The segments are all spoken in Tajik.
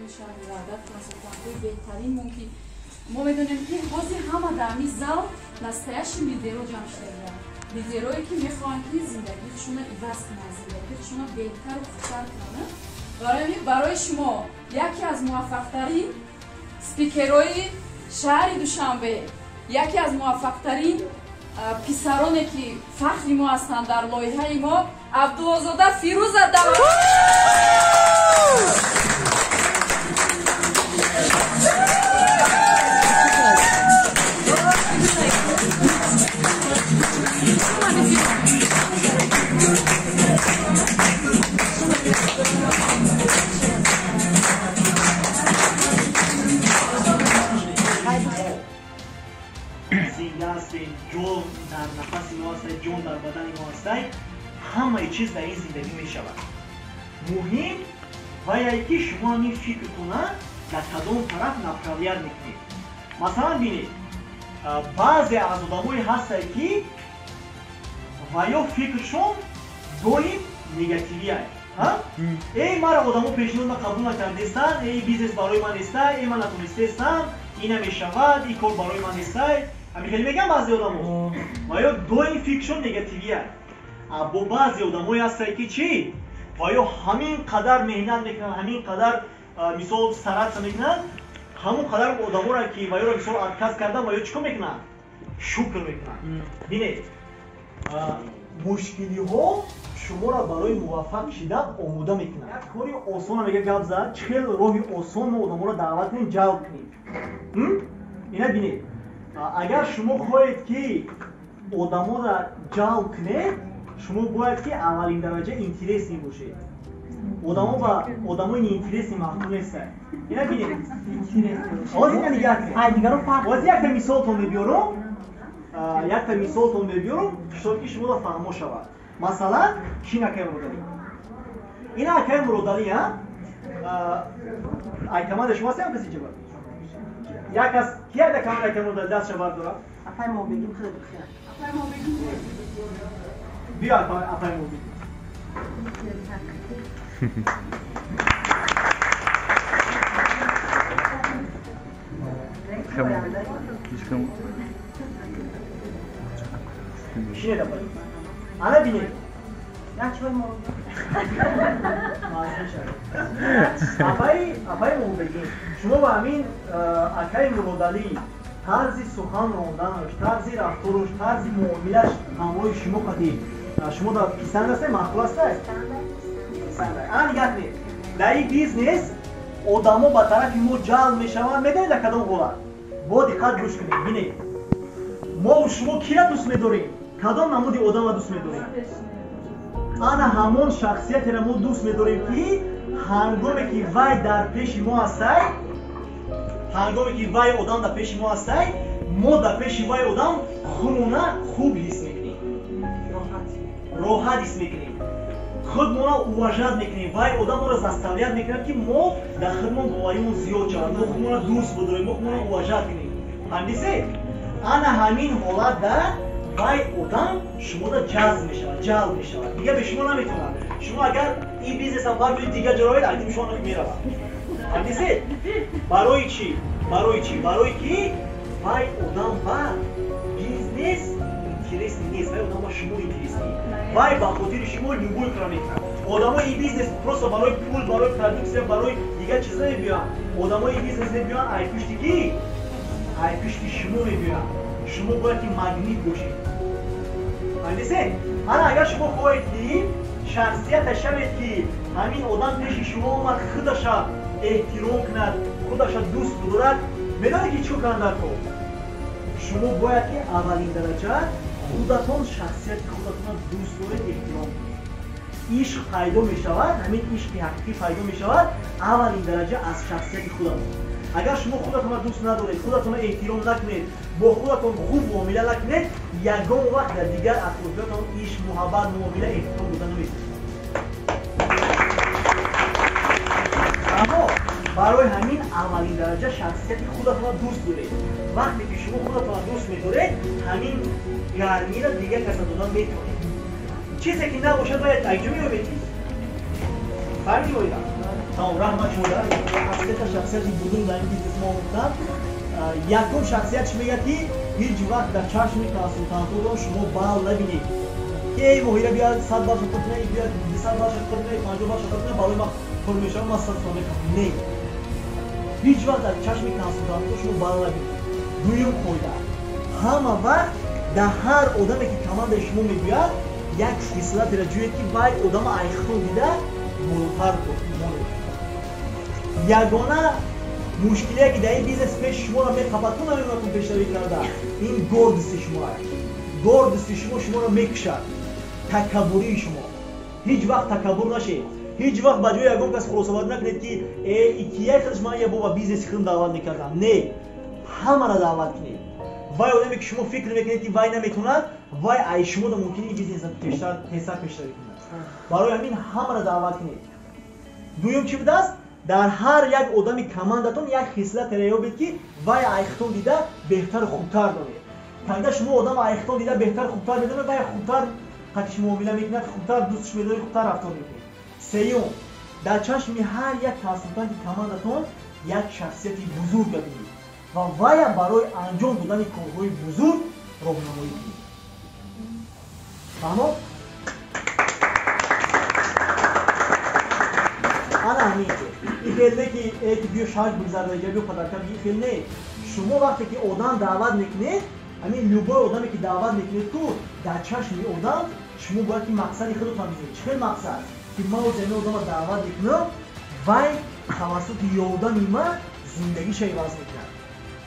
консултантҳои шаҳри Ваҳдат, консултантҳои беҳтарин мон, ки мо медонем, ки ҳозир ҳама дар ҳамин зал настоящий лидеро ҷамъ шудаанд, лидерое ки мехоҳанд, ки зиндагии худшонро иваз кунанд, зиндагии худшонро беҳтару хубтар кунанд. Барои ҳамин барои шумо яке аз муваффақтарин спикерҳои шаҳри Душанбе, яке аз муваффақтарин писароне, ки фахри мо ҳастанд дар лоиҳаи мо, Абдуллозода Фирӯза даъват. Зинда ҳастем, ҷон дар нафаси мо ҳастай, ҷон дар бадани мо ҳастай, ҳамаи чиз дар ин зиндагӣ мешавад. Муҳим ваяе, ки шумо ҳамин фикр кунад, дар кадом тараф направлять мекунед. Масалан, бинед, баъзе аз одамое ҳастае, ки ва ё фикршон доим негативия. Эй, мара одамо пешниҳод қабул накардестанд, эй, бизнес барои ман нестай, эй, ман натонистестам, ин намешавад, ин кор барои ман нестай. Ҳамин хеле мегӯям баъзе одамо. Ва ё доим фикршон негативия. Бо баъзе одамое ҳастае, ки чӣ, ва ё ҳамин қадар меҳнат мекунанд, ҳамин қадар, мисол, стараться мекунанд, ҳамон қадар одаморо, ки ва ёро, мисол, отказ кардан, ва ё чӣ кор мекунанд? Шукр мекунанд. Бинед, мушкилиҳо шуморо барои муваффақ шидан омода мекунанд. Як кори осона мега гап зад, чӣ хел роҳи осон мо одаморо даъват кунем, ҷалб кунем. Ина бинед, агар шумо хоҳед, ки одаморо ҷалб кунед, шумо бояд, ки аввалин дараҷа интересный бошед. Одамо ба одамои неинтересный маъқул нестанд. Ина бинед, ҳозир ина нигаҳ кунед, ҳозир якта мисолтон мебиёрам, якта мисолтон мебиёрам, то ки шуморо фаҳмо шавад. Масалан, чин акай Муродалӣ, ина акай Муродалӣ, ай команда шумо ҳастем, каси ҷаба як кас ки ай да команда акай Муродалӣ дастша бардорад. Апай Мобегим, хеле бихер. Биё, апай Мобегим. Шинед, апай. Ана бинед. Я чой мо. Апай Мобегим, шумо ба ҳамин акай Муродалӣ тарзи сухан ронданаш, тарзи рафторуш, тарзи муомилаш ҳамроҳи шумо қадӣ шумо да писанд астай, маъқул астай? Ана нигаҳ кунед, дар ин бизнес одамо ба тарафи мо ҷалб мешаванд. Медонед, дар кадом ҳолат? Бо диққат гӯш кунед. Бинед, мову шумо кира дӯст медорем? Кадом намуди одамро дӯст медорем? Ана ҳамон шахсиятеро мо дӯст медорем, ки ҳангоме ки вай дар пеши мо ҳастай, ҳангоме ки вай одам дар пеши мо ҳастай, мо дар пеши вай одам худмона хуб ҳис мекунем, роҳат ҳис мекунем, худмонро уважать мекунем. Вай одам моро заставлять мекунад, ки мо дар худмон боваримон зиёд шавад, мо худмонро дӯст бидорем, мо худмонро уважать кунем. Фаҳмидисед? Ана ҳамин ҳолат дар вай одам шуморо ҷазб мешавад, ҷалб мешавад, дигар бе шумо наметавонад. Шумо агар ин бизнесам баргӯед, дигар ҷо равед, айдими шумо меравад. Фаҳмидисед? Барои чӣ? Барои чӣ? Барои ки вай одам ба бизнес интересный нест, вай одам ба шумо интересный. Вай ба хотири шумо любой кора мекунад. Одамои ин бизнес просто барои пул, барои продукция, барои дигар чиза мебиёянд. Одамои ин бизнес мебиёянд ай пушти ки? Ай пушти шумо мебиёянд. Шумо бояд ки магнит бошед. Фаҳмидисед? Ана агар шумо хоҳед, ки шахсията шавед, ки ҳамин одам пеши шумо омад, худаша эҳтиром кунад, худаша дӯст бидорад, медонед, ки чӣ кор кунад дар кор? Шумо бояд, ки аввалин дараҷа худатон шахсияти худатонро дӯст доред, эҳтиром кунед. Ишқ пайдо мешавад, ҳамин ишқи ҳақиқӣ пайдо мешавад аввалин дараҷа аз шахсияти худатон. Агар шумо худатонро дӯст надоред, худатонро эҳтиром накунед, бо худатон хуб муомила накунед, ягон вақт дар дигар атрофиётон ишқ, муҳаббат, муомила, эҳтиром дода наметавонед. Аммо барои ҳамин аввалин дараҷа шахсияти худатонро дӯст доред. Вақте ки шумо худатонро дӯст медоред, ҳамин гармиро дигар каса дода метавонед. Чизе ки набошад, бояд айҷо меёбед. Фаҳмидӣ, оила? Тамом, раҳмат шумо. Аз сета шахсияти бузург дар ин бизнес мо омӯхтам. Якум шахсият чӣ мегӯяд, ки ҳеҷ вақт дар чашми консултантотон шумо балл набинед, ки эй моҳира биёяд 100 балл шакр кунад, биёяд 200 балл шакр кунад, 50 балл шакр кунад, барои ман пур мешавам, ман 100 сом мехоҳам. Не, ҳеҷ вақт дар чашми консултантотон шумо балл набинед. Дуюм қоида: ҳама вақт дар ҳар одаме ки командаи шумо мегӯяд, як хислатеро ҷӯед, ки вай одама айхтон дида болотар монед. Ягона мушкилие ки дар ин бизнес пеши шуморо меқапад, ту намемонад пешравӣ карда, ин гордости шумо аст. Гордости шумо шуморо мекушад, такаббурии шумо. Ҳеҷ вақт такаббур нашед, ҳеҷ вақт ба ҷои ягон кас хулосабарӣ накунед, ки э икияй худаш ман я бо бизнеси худам даъват мекардам. Не, ҳамаро даъват кунед. Вай одаме ки шумо фикр мекунед, ки вай наметавонад, вай ай шумода мумкин ин бизнеса тезтар пешравӣ кунад. Барои ҳамин ҳамаро даъват кунед. Дуюм чӣ будааст? Дар ҳар як одами командатон як хислатеро ёбед, ки вай айхтон дида беҳтару хубтар донед. Когда шумо одам айхтон дида беҳтар хубтар медонед, вай хубтар қатиш муомила мекунад, хубтар дӯстш медоред, хубтар рафтор мекунед. Сеюм, дар чашми ҳар як консултанти командатон як шахсияти бузург бинед ва вая барои анҷом додани корҳои бузург роҳнамоӣ кунед. Фаҳмо? Ана ҳамин ин хел не, ки э ки биё шаш бигзарда, ҷа биё падарка, ин хел не. Шумо вақте ки одам даъват мекунед, ҳамин любой одаме ки даъват мекунед, ку дар чашми одам шумо бояд ки мақсади худатон бизоред. Чӣ хел мақсад? Ки ман ози ҳамин одамро даъват мекунам, вай тавассути ёрдами ман зиндагиша иваз мекунад.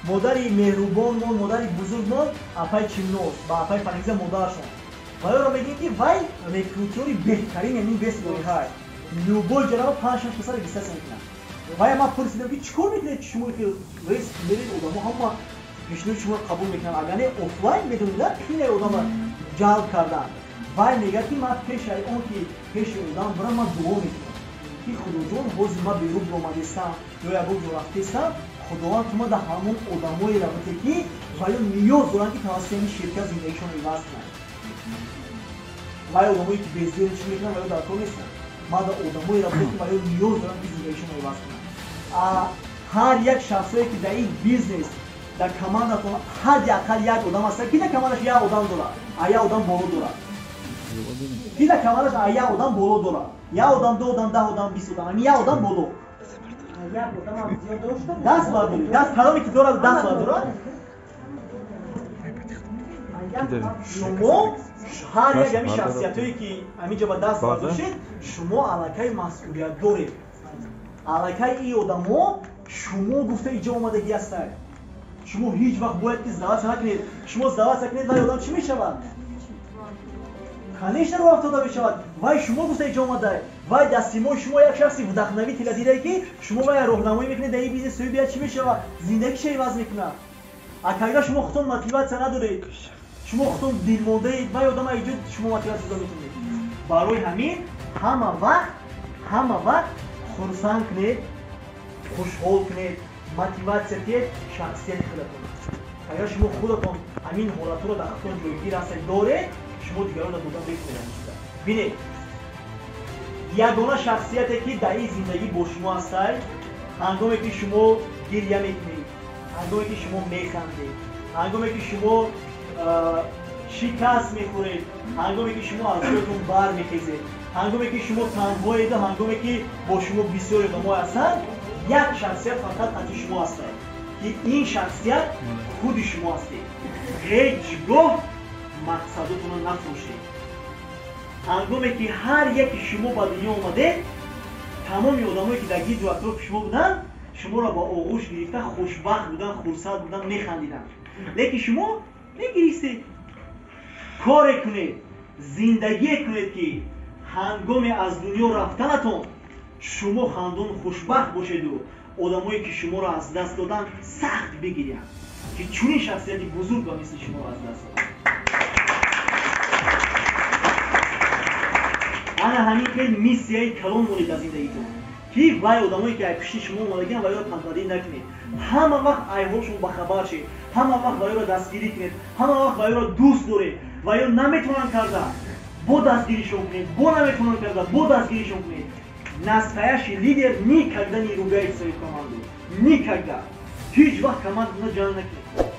Модари меҳрубонмон, модари бузургмон апай Чимноз ба апай Фариза модаршон, вайро мегӯем, ки вай рекрутёри беҳтарин ҳамин вес лоиҳа, любой ҷараба 5-6 каса регистрация мекунад. Вай ман пурсидам, ки чӣ кор мекунед шумо, ки рес меред, одамо ҳама пешниҳоди шуморо қабул мекунанд, агар не офлайн медонед, қинаи одамро ҷалб кардан. Вай мегӯяд, ки ман пешаи он ки пеши одам бирам, ман дуо мекунам, ки худоҷон, ҳозир ман берун биромадестам ё ягон ҷо рафтестам, худованд ту ма дар ҳамон одамое равоте, ки ваё ниёз доранд, ки тавассути ҳамин ширкат зиндагишонро иваз кунанд. Вай одамое ки бездел чӣ мекунанд, ваё дар кор нестанд. Ман дар одамое равоте, ки ваё ниёз доранд, ки зиндагишонро иваз кунанд. Ҳар як шахсое ки дар ин бизнес дар командатон ҳадди ақал як одам аста, ки дар командаш як одам дорад, а як одам боло дорад, ки дар командаш а як одам боло дорад, як одам, ду одам, 10 одам, 20 одам, ҳамин як одам боло даст бардоред. Даст кадоме ки дорад, даст бардорад. Шумо ҳар як ҳамин шахсиятҳое ки ҳамин ҷо ба даст бардоштед, шумо аллакай масъулият доред. Аллакай ин одамо шумо гуфта иҷо омадагӣ ҳастанд. Шумо ҳеҷ вақт бояд ки сдаваться накунед. Шумо сдаваться кунед, вай одам чӣ мешавад? Конечно, роҳ афтода мешавад. Вай шумо гуфта иҷо омада, вай дар симои шумо як шахси вдохновителя дидае, ки шумо вай роҳнамоӣ мекунед дар ин бизнес, соҳиби чӣ мешавад, зиндагиша иваз мекунад. А когда шумо худтон мотиватсия надоред, шумо худтон дилмондаед, вай одама иҷо шумо мотиватсия дода метавонед. Барои ҳамин ҳама вақт хурсанд кунед, хушҳол кунед, мотиватсия диҳед шахсияти худатон. Агар шумо худатон ҳамин ҳолатҳоро дар худтон ҷойгир ҳастед, доред, шумо дигарро дода метавонед. Бинед, ягона шахсияте ки дар ин зиндагӣ бо шумо ҳастад, ҳангоме ки шумо гиря мекунед, ҳангоме ки шумо механдед, ҳангоме ки шумо шикаст мехӯред, ҳангоме ки шумо аз ҷоятон бармехезед, ҳангоме ки шумо танҳоеду ҳангоме ки бо шумо бисёр одамо ҳастанд, як шахсият фақат қати шумо ҳастад, ки ин шахсият худи шумо ҳастед. Ҳеҷ гоҳ мақсадотонро нафурӯшед. Ҳангоме ки ҳар яке шумо ба дунё омадед, тамоми одамое ки дар гирду атрофи шумо буданд, шуморо ба оғӯш гирифта хушбахт буданд, хурсанд буданд, механдиданд, лекин шумо мегиристед. Коре кунед, зиндагие кунед, ки ҳангоме аз дунё рафтанатон шумо хандон, хушбахт бошеду одамое ки шуморо аз даст доданд, сахт бигирянд, ки чунин шахсияти бузург ба мисли шуморо аз даст доданд. Ана ҳамин хел миссияи калон монед дар зиндагитон, ки вай одамое ки ай пишти шумо омадагиан, вайро танбалӣ накунед. Ҳама вақт айҳолшон бахабар шед, ҳама вақт вайро дастгирӣ кунед, ҳама вақт вайро дӯст доред. Вайро наметавонанд карда, бо дастгиришон кунед, бо наметавонанд карда, бо дастгиришон кунед. Настоящий лидер никогда не ругает свою команду. Никогда. Ҳеҷ вақт командана ҷанг накунед.